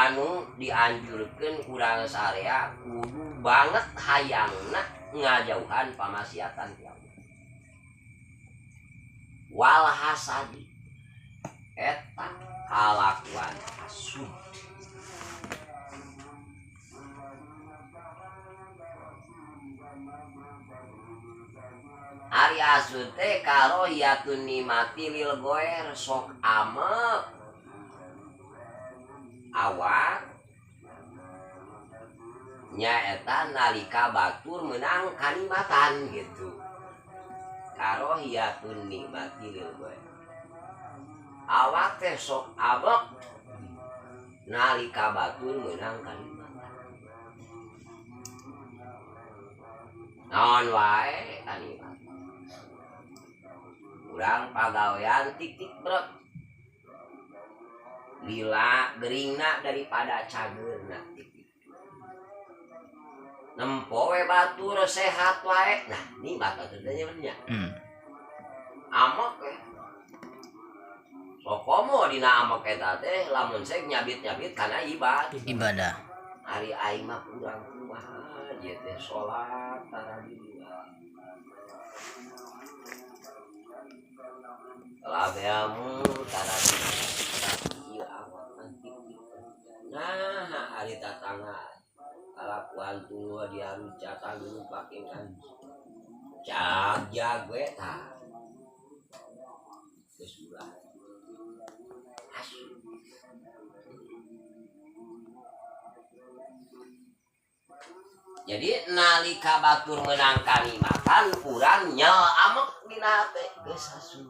Anu dianjurkeun urang sarea kudu banget hayangna ngajauhan pamaksiatan ti Allah. Wal hasadi eta kalakuan hasud. Ari hasud teh karohiyatun nimati lil goer sok amek awak nyaeta nalika batur menang kanikmatan gitu. Karohiyatun nikmati lil goer awak teh sok amek nalika batur menang kanikmatan. Naon wae kanikmatan. Urang pagawean tik-tik brek. Lila geringna daripada cageurna tik-tik. Nempo we batur sehat wae. Nah, nikmat atuh teh nya. Amek we. Sokomo dina amek eta teh lamun sek nyabit-nyabit kana ibadah. Ibadah. Ari aing mah kurang kumaha ieu teh salat tarawih. Labeamu tarawih. Ieu awak antik. Nah, ari tatangga kalakuan tunggu diaruca tanggung pakingan. Jag-jag we tah. Geus ulah. Asu. Jadi nalika batur menang kanikmatan urang nyel amek dina hate geus asu.